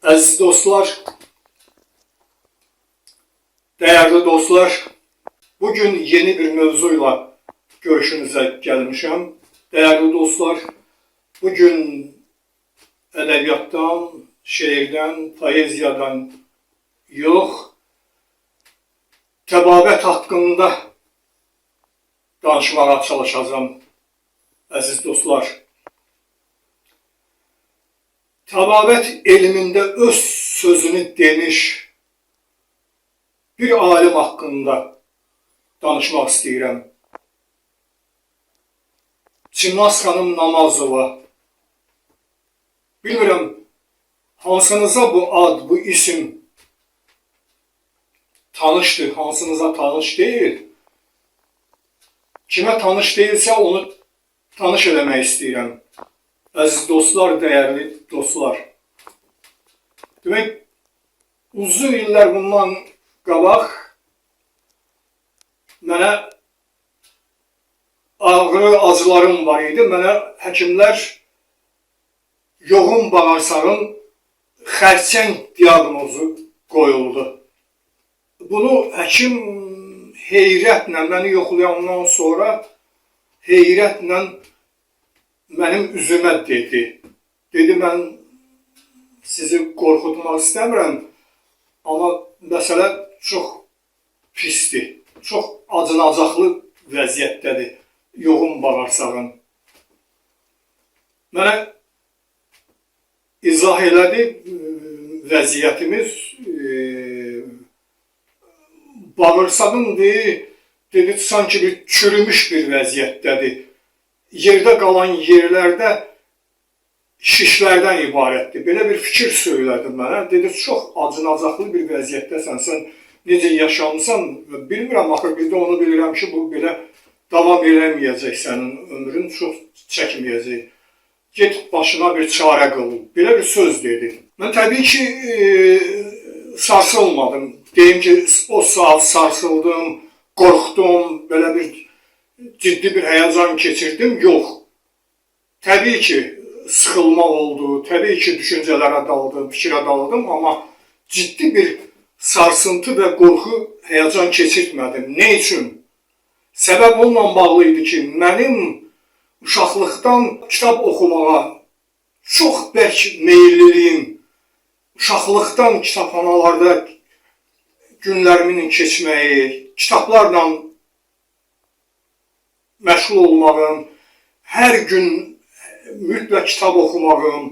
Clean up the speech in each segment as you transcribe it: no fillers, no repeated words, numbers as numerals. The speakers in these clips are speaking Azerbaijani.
Əziz dostlar, dəyərli dostlar, bugün yeni bir mövzuyla görüşünüzə gəlmişəm. Dəyərli dostlar, bugün ədəbiyyatdan, şeirdən, poeziyadan yox, təbabət haqqında danışmağa çalışacağam, əziz dostlar. Təbabət elmində öz sözünü demiş bir alim haqqında danışmaq istəyirəm. Çimnaz xanım Namazova. Bilmirəm, hansınıza bu ad, bu isim tanışdır, hansınıza tanış deyil. Kimə tanış deyilsə onu tanış eləmək istəyirəm. Əziz dostlar, dəyərli dostlar. Demək, uzun illər bundan qabaq mənə ağrı, acılarım var idi. Mənə həkimlər yoğun bağırsağın xərçəng diaqnozu qoyuldu. Bunu həkim heyrətlə məni yoxlayandan sonra heyrətlə mənim üzümə dedi. Dedi, mən sizi qorxutmaq istəmirəm, amma məsələ çox pisdir, çox acınacaqlı vəziyyətdədir yoğun bağırsağın. Mənə izah elədi vəziyyətimiz, bağırsağın dedi, sanki bir çürümüş bir vəziyyətdədir. Yerdə qalan yerlərdə şişlərdən ibarətdir. Belə bir fikir söylədi mənə. Dedi, çox acınacaqlı bir vəziyyətdəsən, sən necə yaşamısan, bilmirəm, axır bir də onu bilirəm ki, bu belə davam eləməyəcək, sənin ömrün çox çəkməyəcək. Get başına bir çarə qıl. Belə bir söz dedi. Mən təbii ki, sarsılmadım. Deyim ki, o saat sarsıldım, qorxdum, belə bir ciddi bir həyəcan keçirdim. Yox. Təbii ki, sıxılma oldu, təbii ki, düşüncələrə daldım, fikrə daldım, amma ciddi bir sarsıntı və qorxu, həyəcan keçirtmədim. Nə üçün? Səbəb onunla bağlı idi ki, mənim uşaqlıqdan kitab oxumağa çox bərk meyilliliyim, uşaqlıqdan kitabxanalarda günlərimin keçməyi, kitablarla məşğul olmağım, hər gün mütləq kitab oxumağım,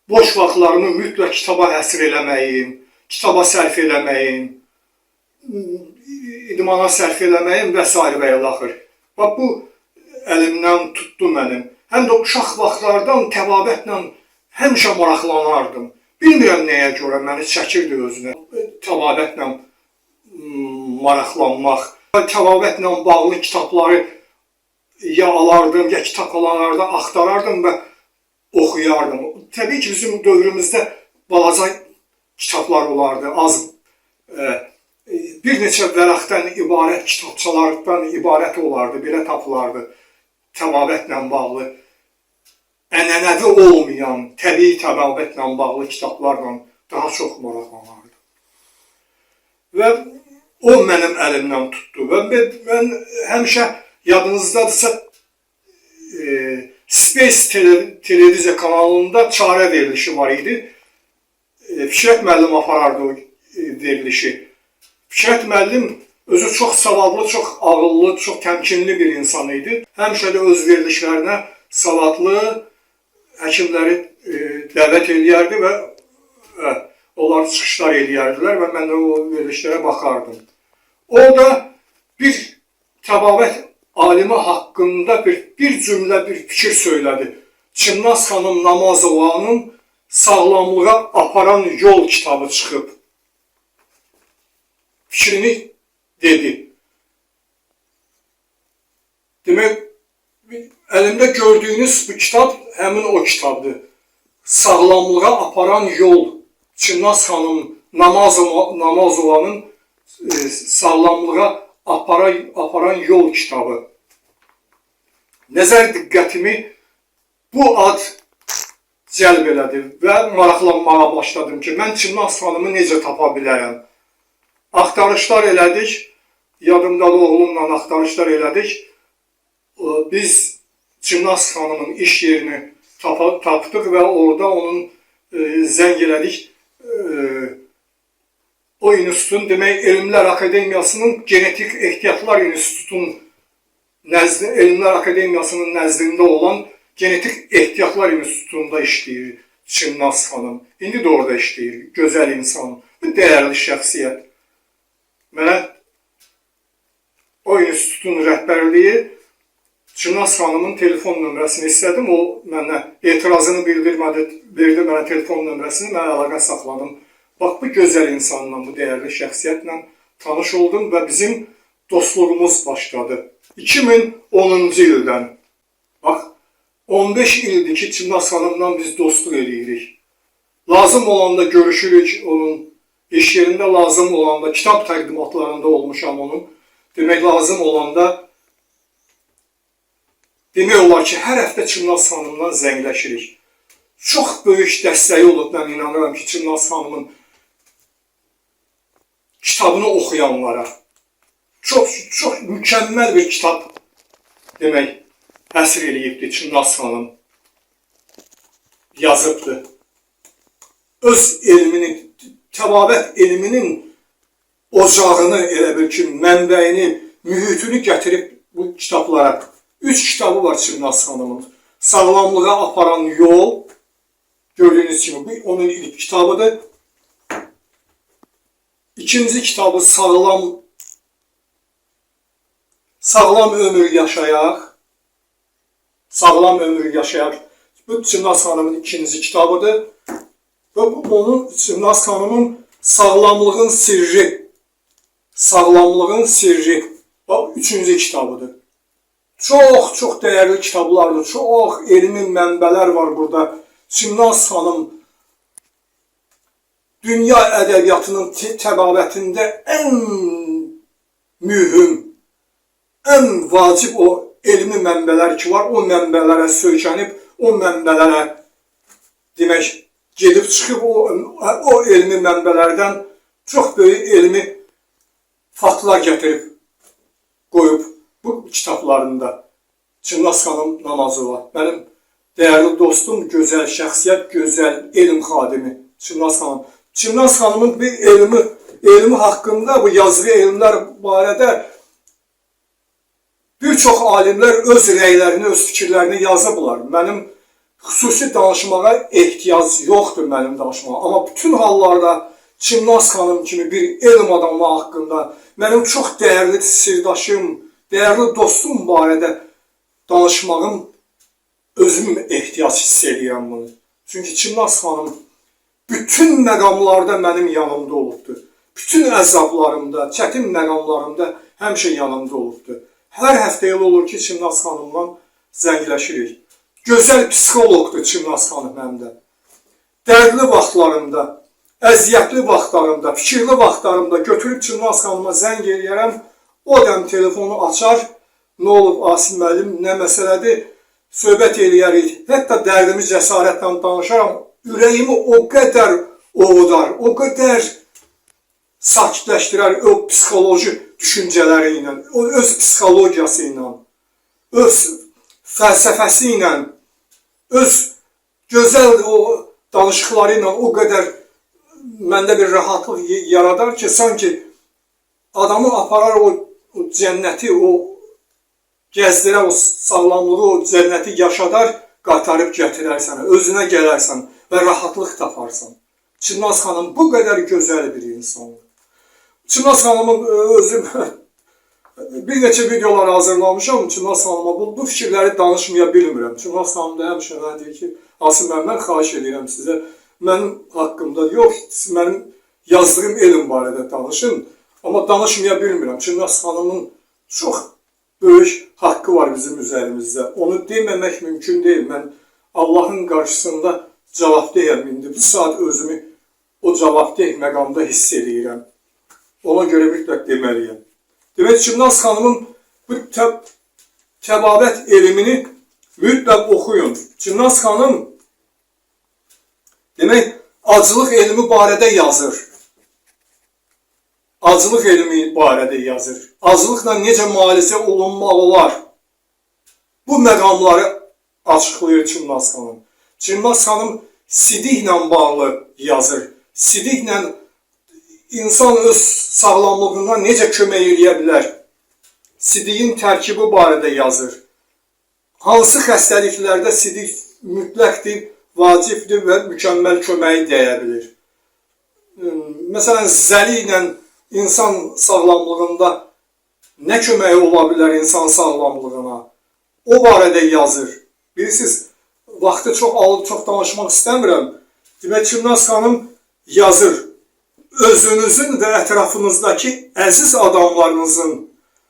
boş vaxtlarımı mütləq kitaba həsr eləməyim, kitaba sərf eləməyim, idmana sərf eləməyim və sair və ilaxır. Bax, bu əlimdən tutdu mənim. Həm də uşaq vaxtlardan təbabətlə həmişə maraqlanardım. Bilmirəm nəyə görə məni çəkirdi özünə təbabətlə maraqlanmaq. Təbabətlə bağlı kitabları ya alardım, ya kitabxanalarda axtarardım və oxuyardım. Təbii ki, bizim dövrümüzdə balaca kitablar olardı, az bir neçə vərəqdən ibarət kitabçalardan ibarət olardı, belə tapılardı təbabətlə bağlı. Ənənəvi olmayan təbii təbabətlə bağlı kitablarla daha çox maraqlanardım. Və o mənim əlimdən tutdu və mən həmişə yadınızdadırsa Space televiziya kanalında çarə verilişi var idi. Fikrət müəllim aparardı o verilişi. Fikrət müəllim özü çox savadlı, çox ağıllı, çox təmkinli bir insan idi. Həmişə də öz verilişlərinə savadlı həkimləri dəvət eləyərdi və onlar çıxışlar eləyərdilər və mən də o verilişlərə baxardım. Orada bir təbabət alimi haqqında bir cümlə, bir fikir söylədi. Çimnaz xanım Namazovanın Sağlamlığa Aparan Yol kitabı çıxıb. Fikrini dedi. Demək, əlimdə gördüyünüz bu kitab həmin o kitabdır. Sağlamlığa Aparan Yol. Çimnaz xanım Namazovanın Sağlamlığa Aparan Yol kitabı. Nəzər diqqətimi bu ad cəlb elədi və maraqlanmağa başladım ki, mən Çimnaz xanımı necə tapa bilərəm? Axtarışlar elədik. Yadımdalı oğlumla axtarışlar elədik. Biz Çimnaz xanımın iş yerini tapdıq və orada onun zəng elədik. O institutun, demək, Elmlər Akademiyasının Genetik Ehtiyatlar İnstitutunun nəzdi, Elmlər Akademiyasının nəzdində olan Genetik Ehtiyatlar İnstitutunda işləyir Çimnaz xanım. İndi də orada işləyir. Gözəl insan, bir dəyərli şəxsiyyət. Mənə o institutun rəhbərliyi Çimnaz xanımın telefon nömrəsini istədim. O mənə etirazını bildirmədi, verdi mənə telefon nömrəsini, mən əlaqə saxladım. Bax, bu gözəl insanla, bu dəyərli şəxsiyyətlə tanış oldum və bizim dostluğumuz başladı. 2010-cu ildən. Bax, 15 ildir ki, Çimnaz xanımla biz dostluq eləyirik. Lazım olanda görüşürük onun iş yerində, lazım olanda kitab təqdimatlarında olmuşam onun. Demək, lazım olanda demək olar ki, hər həftə Çimnaz xanımla zəngləşirik. Çox böyük dəstəyi olub, mən inanıram ki, Çimnaz xanımın kitabını oxuyanlara. Çox, çox mükəmməl bir kitab demək, həsr eləyibdi Çimnaz xanım. Yazıbdı. Öz elmini, təbabət elminin ocağını, elə bil ki, mənbəyini, mühitini gətirib bu kitablara. 3 kitabı var Çimnaz xanımın. Sağlamlığa aparan yol, gördüyünüz kimi bu onun ilk kitabıdır. İkinci kitabı Sağlam ömür yaşayaq. Sağlam ömür yaşayaq. Bu Çimnaz xanımın ikinci kitabıdır. Və bu onun Çimnaz xanımın Sağlamlığın sirri. Sağlamlığın sirri. Bax, üçüncü kitabıdır. Çox, çox dəyərli kitablardır. Çox elmi mənbələr var burada. Çimnaz xanım dünya ədəbiyyatının təbabətində ən mühüm, ən vacib o elmi mənbələr ki var, o mənbələrə söykənib, o mənbələrə demək, gedib çıxıb o elmi mənbələrdən çox böyük elmi faktlar gətirib qoyub bu kitablarında. Çimnaz xanım Namazova, mənim dəyərli dostum, gözəl şəxsiyyət, gözəl elm xadimi Çimnaz xanım. Çimnaz xanımın bir elmi haqqında, bu yazdığı elmlər barədə bir çox alimlər öz rəylərini, öz fikirlərini yazıblar. Mənim xüsusi danışmağa ehtiyac yoxdur mənim danışmağa. Amma bütün hallarda Çimnaz xanım kimi bir elm adamı haqqında, mənim çox dəyərli sirdaşım, dəyərli dostum barədə danışmağım özüm ehtiyac hiss edirəm bunu. Çünki Çimnaz xanım bütün məqamlarda mənim yanımda olubdur. Bütün əzablarımda, çətin məqamlarımda həmişə yanımda olubdur. Hər həftə elə olur ki, Çimnaz xanımla zəngləşirik. Gözəl psixoloqdur Çimnaz xanım həm də. Dərdli vaxtlarımda, əziyyətli vaxtlarımda, fikirli vaxtlarımda götürüb Çimnaz xanıma zəng eləyərəm. O dəm telefonu açar. Nə olub Asim müəllim, nə məsələdir? Söhbət eləyərik. Hətta dərdimi cəsarətlə danışaram. Ürəyimi o qədər ovudar, o qədər sakitləşdirər o psixoloji düşüncələri ilə, o öz psixologiyası ilə, öz fəlsəfəsi ilə, öz gözəl o danışıqları ilə o qədər məndə bir rahatlıq yaradar ki, sanki adamı aparar o cənnəti, o gəzdirər o sağlamlığı, o cənnəti yaşadar, qaytarıb gətirər sənə, özünə gələrsən və rahatlıq taparsan. Çimnaz xanım bu qədər gözəl bir insandır. Çimnaz xanımın özüm bir neçə videolar hazırlamışam Çimnaz xanıma. Bu fikirləri danışmaya bilmirəm. Çimnaz xanım da həmişə mənə deyir ki, Asim müəllim, mən xahiş edirəm sizə, mənim haqqımda yox, siz mənim yazdığım elm barədə danışın. Amma danışmaya bilmirəm. Çimnaz xanımın çox böyük haqqı var bizim üzərimizdə. Onu deməmək mümkün deyil. Mən Allahın qarşısında cavabdehəm indi. Bu saat özümü o cavabdeh məqamda hiss eləyirəm. Ona görə mütləq deməliyəm. Demək, Çimnaz xanımın bu təbabət elmini mütləq oxuyun. Çimnaz xanım Demək, acılıq elmi barədə yazır. Acılıq elmi barədə yazır. Acılıqla necə müalicə olunmaq olar? Bu məqamları açıqlayır Çimnaz xanım. Çimnaz xanım sidiklə bağlı yazır. Sidiklə insan öz sağlamlığına necə kömək eləyə bilər? Sidiyin tərkibi barədə yazır. Hansı xəstəliklərdə sidik mütləqdir, vacibdir və mükəmməl köməyi dəyə bilir? Məsələn, zəli ilə insan sağlamlığında nə köməyi ola bilər insan sağlamlığına? O barədə yazır. Bilirsiniz, vaxtı çox alıb çox danışmaq istəmirəm. Demək, Çimnaz xanım yazır. Özünüzün və ətrafınızdakı əziz adamlarınızın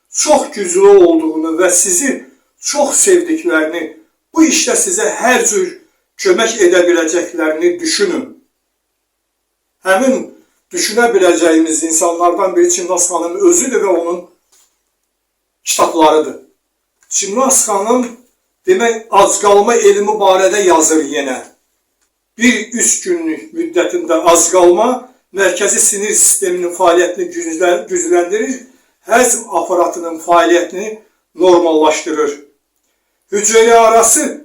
çox güclü olduğunu və sizi çox sevdiklərini, bu işdə sizə hər cür kömək edə biləcəklərini düşünün. Həmin düşünə biləcəyimiz insanlardan biri Çimnaz xanım özüdür və onun kitablarıdır. Çimnaz xanım demək ac qalma elmi barədə yazır yenə. Bir-üç günlük müddətində ac qalma mərkəzi sinir sisteminin fəaliyyətini gücləndirir, həzm aparatının fəaliyyətini normallaşdırır. Hüceyrə arası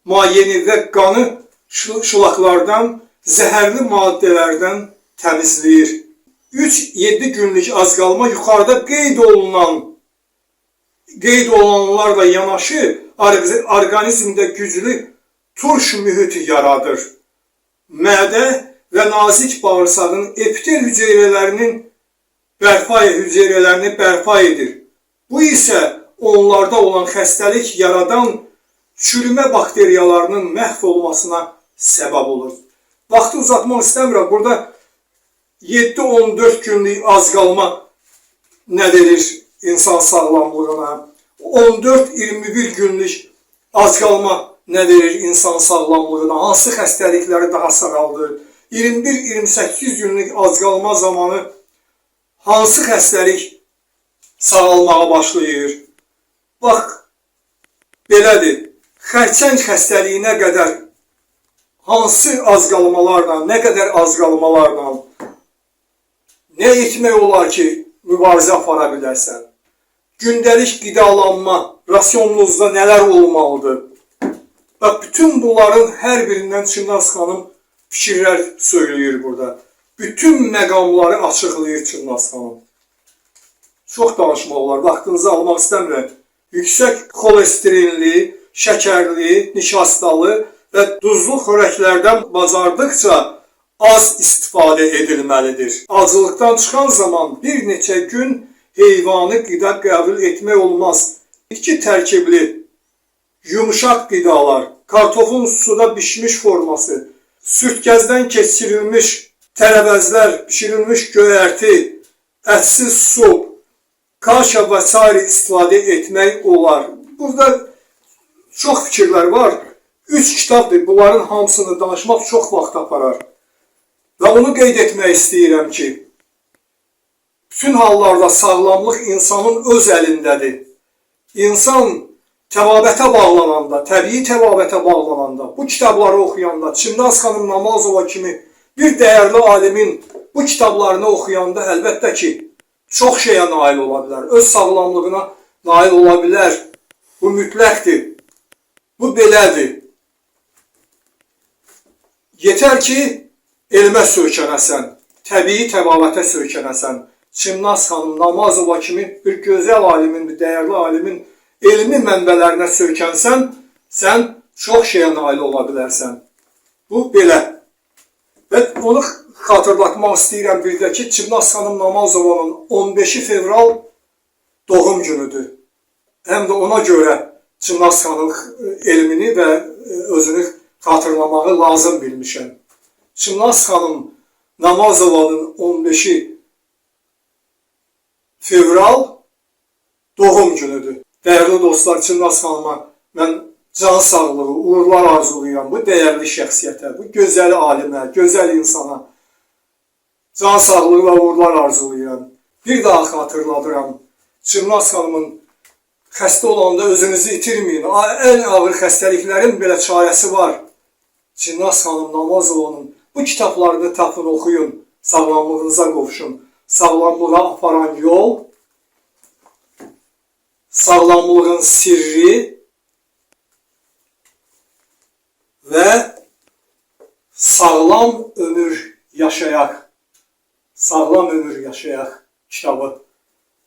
mayeni və qanı şılaqlardan, zəhərli maddələrdən təmizləyir. 3-7 günlük az qalma yuxarıda qeyd olunanlarla yanaşı orqanizmdə güclü turş mühiti yaradır. Mədə və nazik bağırsağın epitel hüceyrələrinin hüceyrələrini bərpa edir. Bu isə onlarda olan xəstəlik yaradan çürümə bakteriyalarının məhv olmasına səbəb olur. Vaxtı uzatmaq istəmirəm. Burada 7-14 günlük az qalma nə verir insan sağlamlığına? 14-21 günlük az qalma nə verir insan sağlamlığına? Hansı xəstəlikləri daha sağaldır? 21-28 günlük az qalma zamanı hansı xəstəlik sağalmağa başlayır? Bax, belədir. Xərçəng xəstəliyinə qədər hansı az qalmalarla, nə qədər az qalmalarla nə etmək olar ki, mübarizə apara bilərsən? Gündəlik qidalanma, rasionunuzda nələr olmalıdır? Bax, bütün bunların hər birindən Çimnaz xanım fikirlər söyləyir burada. Bütün məqamları açıqlayır Çimnaz xanım. Çox danışmaq olar, vaxtınızı almaq istəmirəm. Yüksək xolesterinli, şəkərli, nişastalı və duzlu xörəklərdən bacardıqca az istifadə edilməlidir. Acılıqdan çıxan zaman bir neçə gün heyvanı qida qəbul etmək olmaz. Bitki tərkibli yumuşaq qidalar, kartofun suda bişmiş forması, sürtkəzdən keçirilmiş tərəvəzlər, bişirilmiş göyərti, ətsiz sup, kaşa və sair istifadə etmək olar. Burada çox fikirlər var. 3 kitabdır. Bunların hamısını danışmaq çox vaxt aparar. Və onu qeyd etmək istəyirəm ki, bütün hallarda sağlamlıq insanın öz əlindədir. İnsan təbabətə bağlananda, təbii təbabətə bağlananda, bu kitabları oxuyanda, Çimnaz xanım Namazova kimi bir dəyərli alimin bu kitablarını oxuyanda əlbəttə ki, çox şeyə nail ola bilər. Öz sağlamlığına nail ola bilər. Bu mütləqdir. Bu belədir. Yetər ki, elmə söykənəsən, təbii təbabətə söykənəsən. Çimnaz xanım Namazova kimi bir gözəl alimin, bir dəyərli alimin elmi mənbələrinə söykənsən, sən çox şeyə nail ola bilərsən. Bu belə. Və onu xatırlatmaq istəyirəm bir də ki, Çimnaz xanım Namazovanın 15 fevral doğum günüdür. Həm də ona görə Çimnaz xanımın elmini və özünü xatırlamağı lazım bilmişəm. Çimnaz xanım Namazovanın 15 fevral doğum günüdür. Dəyərli dostlar, Çimnaz xanıma mən can sağlığı, uğurlar arzulayıram bu dəyərli şəxsiyyətə, bu gözəl alimə, gözəl insana can sağlığı və uğurlar arzulayıram. Bir daha xatırladıram. Çimnaz xanımın xəstə olanda özünüzü itirməyin. Ən ağır xəstəliklərin belə çarəsi var. Çimnaz xanım Namazovanın Bu kitablarını tapın, oxuyun, sağlamlığınıza qovuşun. Sağlamlığa aparan yol, sağlamlığın sirri və sağlam ömür yaşayaq. Sağlam ömür yaşayaq kitabı.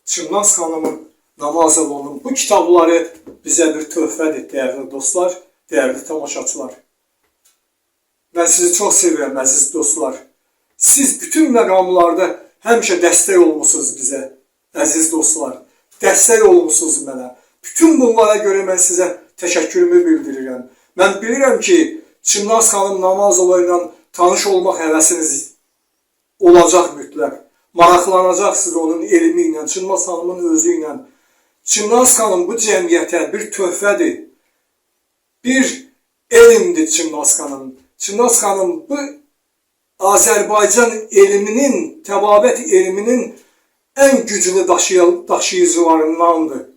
Çimnaz xanımın, Namazovanın bu kitabları bizə bir töhfədir, dəyərli dostlar, dəyərli tamaşaçılar. Mən sizi çox sevirəm, əziz dostlar. Siz bütün məqamlarda həmişə dəstək olmusunuz bizə, əziz dostlar. Dəstək olmusunuz mənə. Bütün bunlara görə mən sizə təşəkkürümü bildirirəm. Mən bilirəm ki, Çimnaz xanım Namazova ilə tanış olmaq həvəsiniz olacaq mütləq. Maraqlanacaqsınız onun elmi ilə, Çimnaz xanımın özü ilə. Çimnaz xanım bu cəmiyyətə bir töhfədir. Bir elmdir Çimnaz xanım. Çimnaz xanım bu Azərbaycan elminin, təbabət elminin ən güclü daşıyıcılarındandır.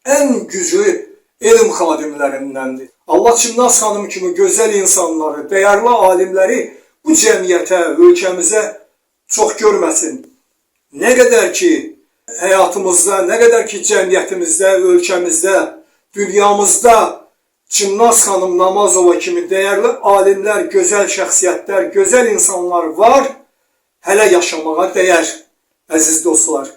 Ən güclü elm xadimlərindəndir. Allah Çimnaz xanım kimi gözəl insanları, dəyərli alimləri bu cəmiyyətə, ölkəmizə çox görməsin. Nə qədər ki həyatımızda, nə qədər ki cəmiyyətimizdə, ölkəmizdə, dünyamızda Çimnaz xanım Namazova kimi dəyərli alimlər, gözəl şəxsiyyətlər, gözəl insanlar var, hələ yaşamağa dəyər, əziz dostlar.